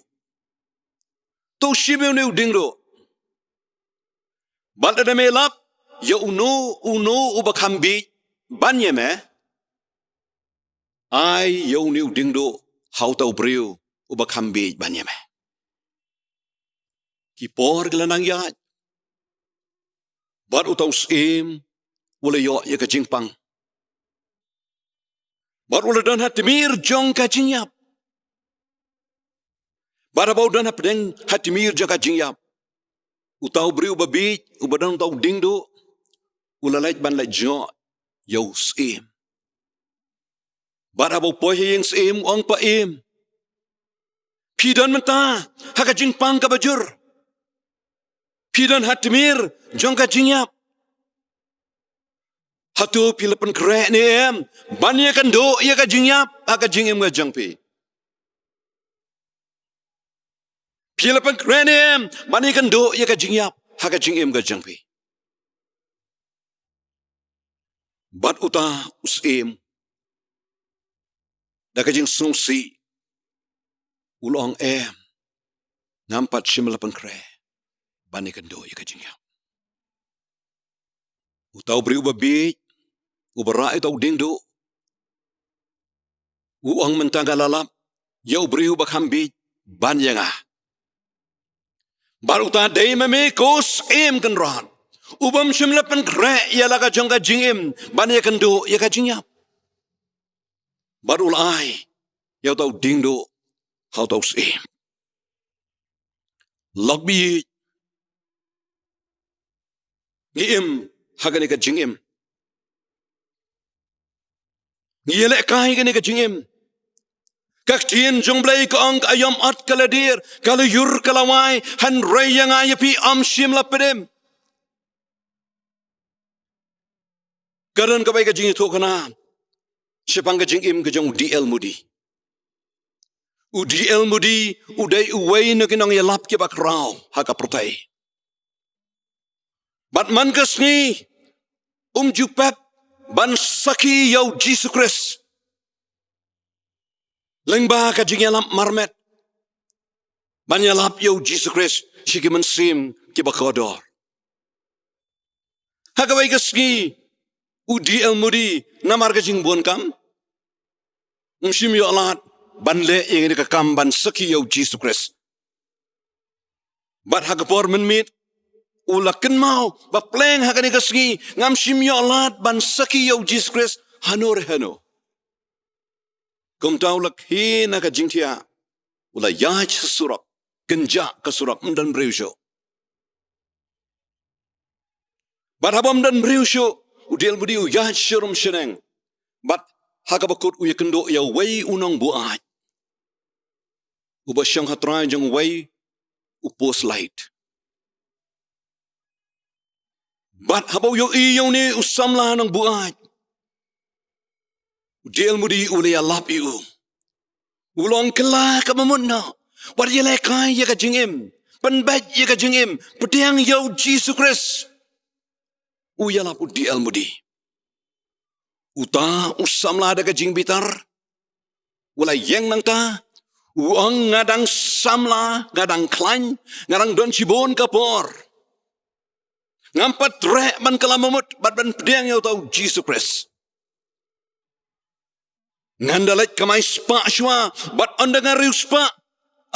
To shim ïa une u diengduh. Bad lada me lap ïa uno uno uba kham bieit ban ïa me, ai ïa une u diengduh ha uta u briew uba kham bieit ban ïa me. Ki por ki la nang ïaid. Bad uta u syiem u la ïoh ïa ka jingpang. Bad u la don ha tmier jong ka jingïap. Bad haba u don hapdeng ha tmier jong ka jingïap, uta u briew uba bieit uba don uta u diengduh u la leit ban leit jngoh ïa u syiem. Bad haba u poi ha ïing syiem, u ong, Paiem, phi don mynta ha ka jingpang kaba jur. Phi don ha tmier jong ka jingïap. Hato phi la pynkhreh ne em ban ïakynduh ïa ka jingïap ha ka jingim ka jong phi? Phi la pynkhreh ne em ban ïakynduh ïa ka jingïap ha ka jingim ka jong phi? Bad uta u syiem, da ka jingsngewsih, u la ong, em, ngam pat shym la pynkhreh ban ïakynduh ïa ka jingïap. Uta u briew uba bieit, uba rah ïa uta u diengduh, u ong, mynta nga la lap ïa u briew uba kham bieit ban ïa nga. Bad uta dei ma me ko syiem kynrad, u bym shym la pynkhreh ïa la ka jong ka jingim ban ïakynduh ïa ka jingïap. Bad u la ai ïa uta u diengduh ha uta u syiem. Lok bieit, ngi im ha kane ka jingim. Ngi ïalehkai kane ka jingim. Ka ktien jong U Blei ka ong, ka aïom ot ka la dier, ka lyiur ka la wai, hynrei ïa nga ïa phi ym shym la pdem. Ka don kawei ka jingïathuhkhana shaphang ka jingim ka jong u D L Moody. U D L Moody u dei uwei na ki nongïalap kiba khraw ha ka pyrthei. Bad man ka sngi um ju pep ban sakhi ïa u Jisu Khrist lyngba ka jingïalap marmet, ban ïalap ïa u Jisu Khrist sha ki mynsiem kiba kordor. Ha kawei ka sngi u D L Moody, namar ka jingbun kam, um shym ïoh lad ban leh ïa kane ka kam ban sakhi ïa u Jisu Khrist. Bad ha ka por mynmiet u la kynmaw ba pleng ha kane ka sngi ngam shym ïoh lad ban sakhi ïa u Jisu Khrist hano re hano. Kumta u la khie na ka jingthiah, u la ïaid sha surok, kynjah ka surok, ym don briew shuh. Bad haba ym don briew shuh, u D L Moody u ïaid sharum shaneng. Bad ha kaba kut u ïakynduh ïa uwei u nongbuaid uba shong ha trai jong uwei u post light. Bad haba u ïohi ïa une u samla nongbuaid, u D L Moody u la ïalap ïa u. U la ong, kylla kaba mut noh, wat ïalehkai ïa ka jingim, pynbeit ïa ka jingim, pdiang ïa u Jisu Khrist. U ïalap u D L Moody. Uta u samla da ka jingbitar u la ïeng nangta, u ong, nga dang samla, nga dang khlaiñ, nga dang don shibun ka por. Ngam pat treh ban kylla ba mut bad ban pdiang ïa uta u Jisu Khrist. Ngan da leit kamai spah shuwa, bad ynda nga riewspah,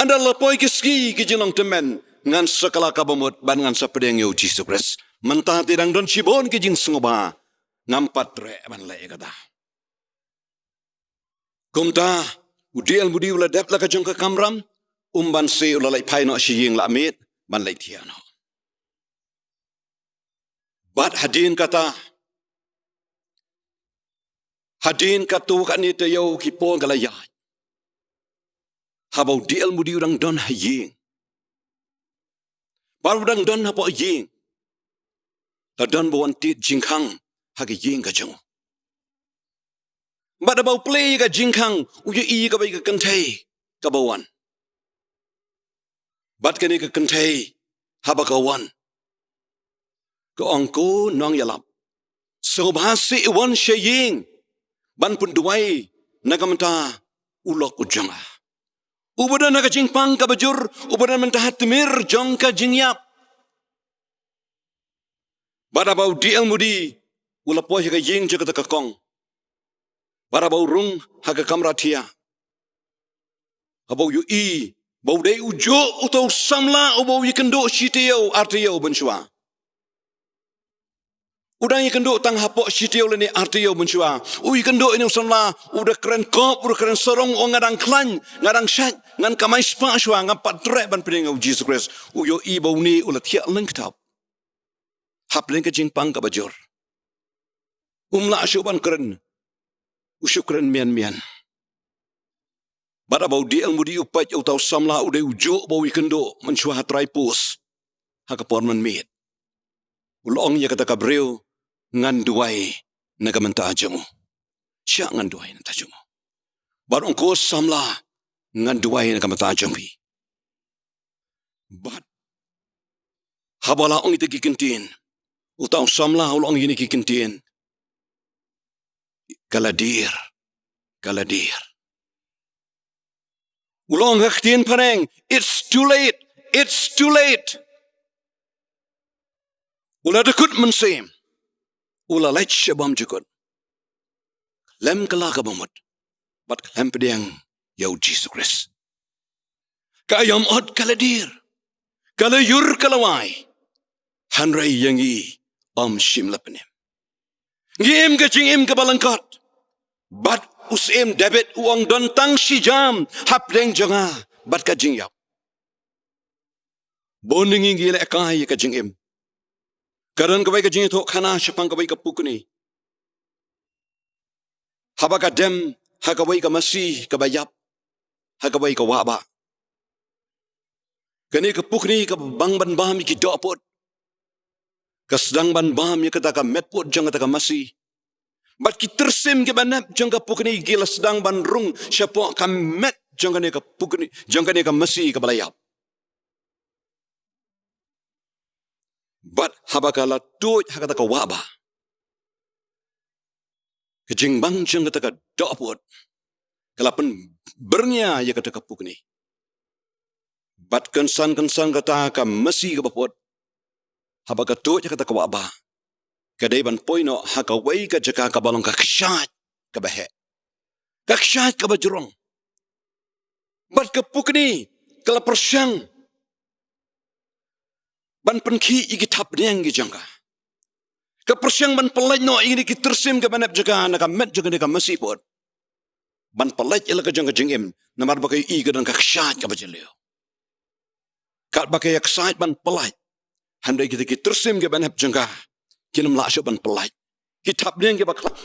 ynda la poi ki sngi ki jinglong tymmen, ngan sa kylla kaba mut bad ngan sa pdiang ïa u Jisu Khrist. Mynta te dang don shibun ki jingsngewbha, ngam pat treh ban leh ïa kata. Kumta u D L Moody u la dep la ka jong ka kamram, um banse, u la leit phai noh sha ïing, la miet ban leit thiah noh. Bad hadien kata, hadien katto katne taïew ki por ka la ïaid, haba u D L Moody u dang don ha ïing, bad u dang don hapoh ïing, la don ba wan tied jingkhang ha ka ïing ka jong u. Bad haba u plie ïa ka jingkhang, u ïohi ïa kawei ka kynthei kaba wan. Bad kane ka kynthei haba ka wan, ka ong, ko nongïalap, sngewbha seh wan sha ïing ban pynduwai na ka bynta u lok u jong nga, uba don ha ka jingpang kaba jur, uba don mynta ha tmier jong ka jingïap. Bad haba u D L Moody u la poi ha ka ïing jong kata ka kong, bad haba u rung ha ka kamra thiah, haba u ïohi ba u dei u juh uta u samla uba u ïakynduh shi taïew ar taïew mynshuwa. U dang ïakynduh tang hapoh shi taïew lane ar taïew mynshuwa. U ïakynduh ïa une u samla uba da kren kop, uba da kren sarong, u ong, nga dang khlaiñ, nga dang shait, ngan kamai spah shuwa, ngam pat treh ban pdiang ïa u Jisu Khrist. U ïohi ba une u la thiah lyngkthap hapdeng ka jingpang kaba jur. Um lah shuh ban kren, u shu kren mian mian. Bad haba u D L Moody u peit ïa uta u samla uba dei u juh ba u ïakynduh mynshuwa ha trai post ha ka por mynmiet, u la ong ïa kata ka briew, ngan duwai na ka bynta jong u. Shah, ngan duwai na ka bynta jong u. Bad u ong, ko samla, ngan duwai na ka bynta jong phi. Bad haba la ong ïa kita ki kyntien, uta u samla u la ong ïa kine ki kyntien, ka la dier, ka la dier. U la ong ha ka ktien phareng, "It's too late, it's too late." U la dkut mynsiem, u la leit sha bymjukut. Khlem kylla kaba mut, bad khlem pdiang ïa u Jisu Khrist. Ka aïom ot ka la dier, ka la ïur ka la wai. Hynrei ïa ngi ym shym la pynim. Ngi im ka jingim kaba lyngkot. Bad u syiem David u ong, "Don tang shi jam hapdeng jong nga bad ka jingïap." Bun na ngi ngi la kai ïa ka jingim. Ka don kawei ka jingïathuhkhana shaphang kawei ka pukni. Haba ka dem ha kawei ka masi kaba ïap ha kawei ka wahbah. Kane ka pukni kaba bang ban bam ïa ki dohpud, ka sdang ban bam ïa kata ka metpud jong kata ka masi. Bad ki tyrsim kiba nep jong ka pukni ki la sdang ban rung shapoh ka met jong kane ka pukni, jong kane ka masi kaba la ïap. Bad haba ka la tuid ha kata ka wahbah, ka jingbang jong kata ka dohpud ka la pynbyrngia ïa kata ka pukni. Bad kynsan kynsan kata ka masi kaba pud, haba ka tuid ha kata ka wahbah, ka dei ban poi noh ha kawei ka jaka kaba long ka kshaid kaba heh, ka kshaid kaba jrong. Bad ka pukni ka la pyrshang ban pynkhih ïa ki thapniang ki jong ka. Ka pyrshang ban pynlait noh ïa ki tyrsim kiba nep jong ka na ka met jong kane ka masi pud, ban pynlait ïa la ka jong ka jingim, namar ba ka ïohi ka don ka kshaid kaba jylliew. Katba ka ïa kshaid ban pynlait, hynrei kita ki tyrsim kiba nep jong ka kin ym lah shuh ban pynlait. Ki thapniang kiba khlaiñ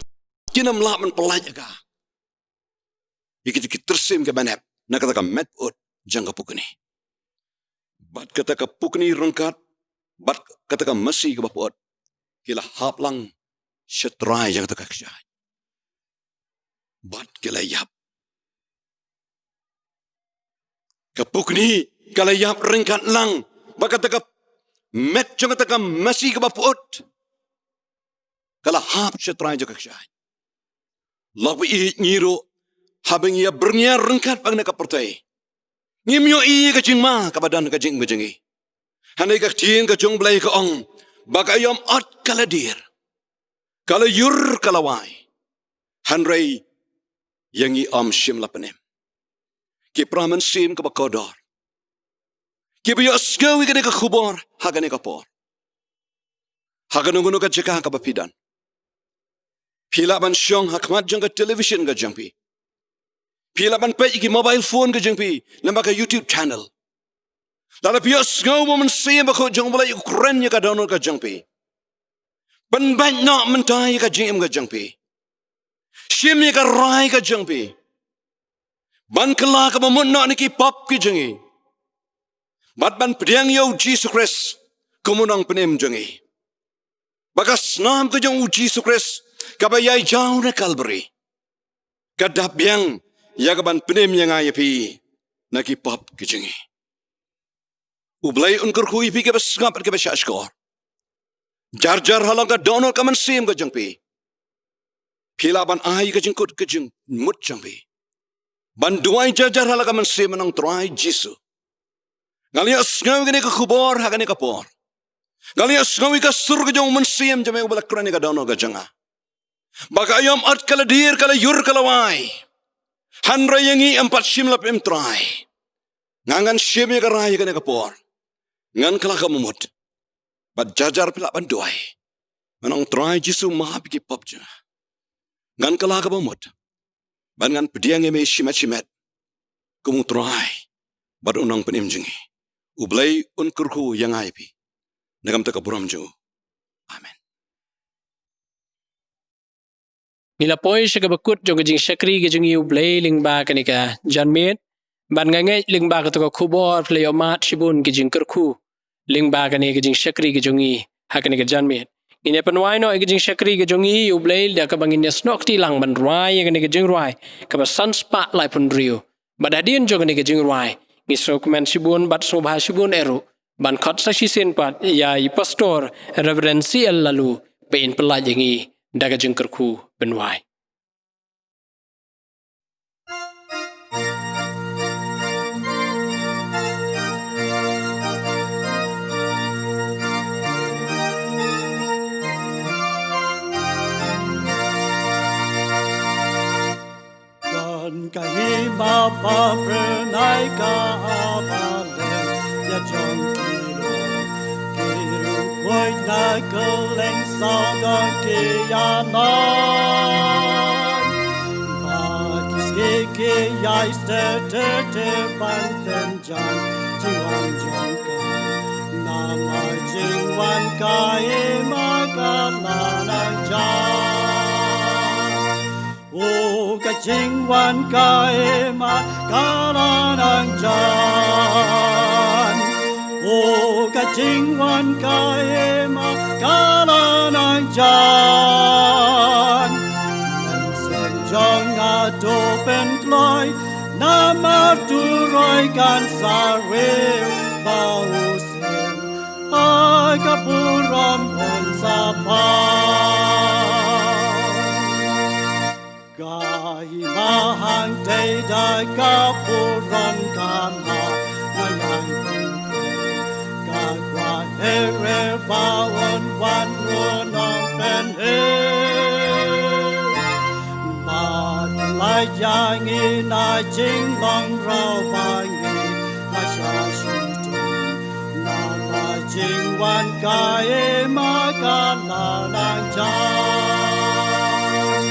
kin ym lah ban pynlait ïa ka, ïa kita ki tyrsim kiba nep na kata ka metpud jong ka pukni. Bad kata ka pukni ryngkat bad kata ka masi kaba pud ki la hap lang sha trai jong kata ka kshaid. Bad ki la ïap. Ka pukni ka la ïap ryngkat lang bad kata ka met jong kata ka masi kaba pud, ka la hap sha trai jong ka kshaid. Lok ba ïeit ngi ruh, haba ngi ïa byrngia ryngkat bad kane ka pyrthei, ngim ïohi ïa ka jingma kaba don ha ka jingim ka jong ngi. Hynrei ka ktien ka jong U Blei ka ong ba ka aïom ot ka la dier, ka la ïur ka la wai. Hynrei ïa ngi ym shym la pynim. Ki para mynsiem kaba kordor, kiba ïohsngew ïa kane ka khubor ha kane ka por, ha kano kano ka jaka kaba phi don, phi lah ban shong ha khmat jong ka television ka jong phi. Phi lah ban peit ïa ki mobile phone ka jong phi, namar ka YouTube channel. Lada phi ïohsngew ba U Mynsiem Bakhuid jong U Blei u kren ïa ka dohnud ka jong phi, pynbeit noh mynta ïa ka jingim ka jong phi. Shim ïa ka rai ka jong phi ban kylla kaba mut noh na ki pop ki jong ngi, bad ban pdiang ïa U Jisu Khrist kum U Nongpynim jong ngi. Ba ka snam ka jong U Jisu Khrist kaba ïai jaw na Kalbari, ka dap biang ïa kaban pynim ïa nga ïa phi na ki pop ki jong ngi. U Blei un kyrkhu ïa phi kiba sngap bad kiba shahshkor. Jar jar halor ka dohnud ka mynsiem ka jong phi, phi lah ban ai ka jingkut ka jingmut jong phi ban duwai jar jar halor ka mynsiem, Nongtrai Jisu, nga la ïohsngew ïa kane ka khubor ha kane ka por. Nga la ïohsngew ïa ka sur ka jong U Mynsiem jong me uba la kren ïa ka dohnud ka jong nga, ba ka aïom ot ka la dier, ka la ïur ka la wai. Hynrei ïa ngi ym pat shym la pynim, Trai. Nga ngan shim ïa ka rai ha kane ka por. Ngan kylla kaba mut. Bad jar jar phi lah ban duwai, Nongtrai Jisu, map ïa ki pop jong nga. Ngan kylla kaba mut bad ngan pdiang ïa me shimet shimet kum U Trai bad U Nongpynim jong ngi. U Blei un kyrkhu ïa nga ïa phi na ka bynta ka burom jong u. Amen. Ngi la poi sha kaba kut jong ka jingshakri ka jong ngi ïa U Blei lyngba kane ka janmiet. Bad nga ngeit lyngba kato ka khubor phi la ïohmad shibun ki jingkyrkhu lyngba kane ka jingshakri ka jong ngi ha kane ka janmiet. Ngin ïa pynwai noh ïa ka jingshakri ka jong ngi ïa U Blei da kaba ngin ïa snoh kti lang ban rwai ïa kane ka jingrwai kaba san spah laiphew hynriew. Bad hadien jong kane ka jingrwai, ngi sngewkmen shibun bad sngewbha shibun eh ruh ban khot sa shisien pat ïa i Pastor Reverend C L Laloo ba in pynlait ïa ngi da ka jingkyrkhu ban wai. Ba ba pernai ka ba leng ïa jong ki long ki rukoi na kylleng saw dong ki ïa long. Ba ki ski ki ïai ster ter ter ban pynjan jingwan jong ka. Namar jingwan ka i ma ka la nang jan. O ka jingwan ka i ma ka la nang jan. O ka jingwan ka i ma ka la nang jan. Mynsiem jong nga to pynkloi namar to roi kan sa riew ba u siem ha ka burom un sa pang. Ka i ma hangtei da ka burom ka ma nga ïai pynpei ka kwah heret ba un wan u nongpynheh. Ba la ïa ngi na jinglong raw ba ngi la sha shiteng. Namar jingwan ka i ma ka la nang jan.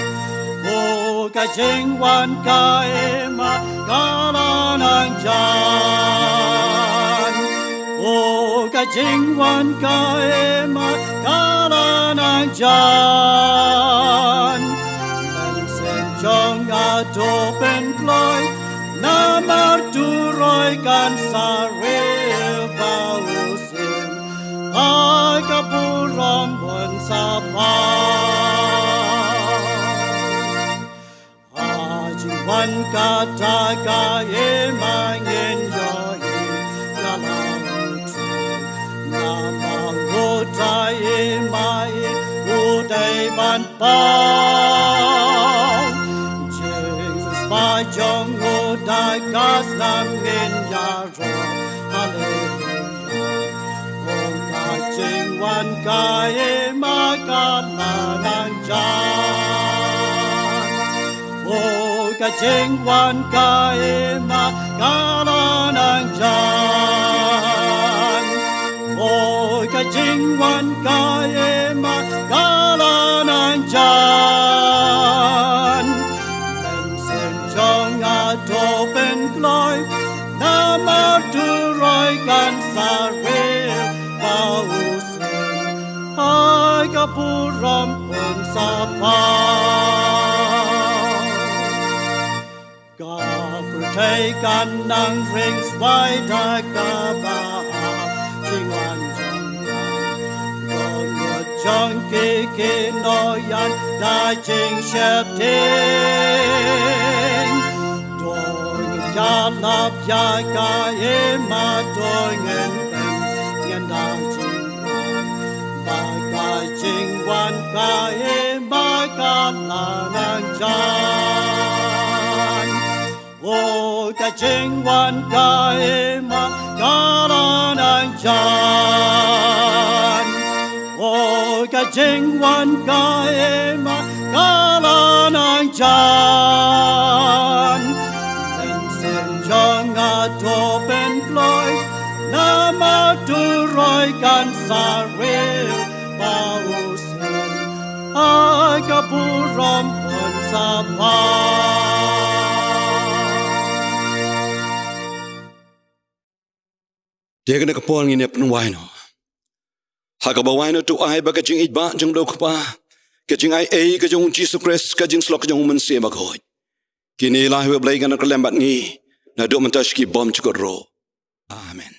O ka jingwan ka i ma ka la nang jan. O ka jingwan ka i ma ka la nang jan. Mynsiem jong nga to pynkloi namar to roi kan sa riew ba u siem ha ka burom un sa pang. Ha jingwan kata ka i ma ngin ïohi ïa la u Trai. Namar uta i ma i u dei ban pang. Jingïaseng ba jong u da ka snam ngin ïaroh. Haleluya. O ka jingwan ka i ma ka la nang jan. O ka jingwan ka i ma ka la nang jan. O ka jingwan ka i ma ka la nang jan. Mynsiem jong nga to pynkloi namar to roi kan sa riew ba u siem ha ka burom un sa pang. Ka pyrthei kan nang ring swai da kaba hap jingwan jong nga. Don ngut jong ki ki nongïaid da jingsheptieng. To ngin ïalap ïa ka i ma, to ngin pynïeng da jingwan ba ka jingwan ka i ma ka la nang jan. O ka jingwan ka i ma ka la nang jan. O ka jingwan ka i ma ka la nang jan. Mynsiem jong nga to pynkloi namar to roi kan sa riew ba u siem ha ka burom un sa pang. Te kane ka por ngin ïa pynwai noh. Ha kaba wai noh to ai ba ka jingïeit ba jong u Kpa, ka jingaiei ka jong u Jisu Khrist, ka jingsyllok ka jong u Mynsiem Bakhuid, kine lai ha u Blei kan nang kyrlem bad ngi naduh mynta sha ki bymjukut ruh. Amen.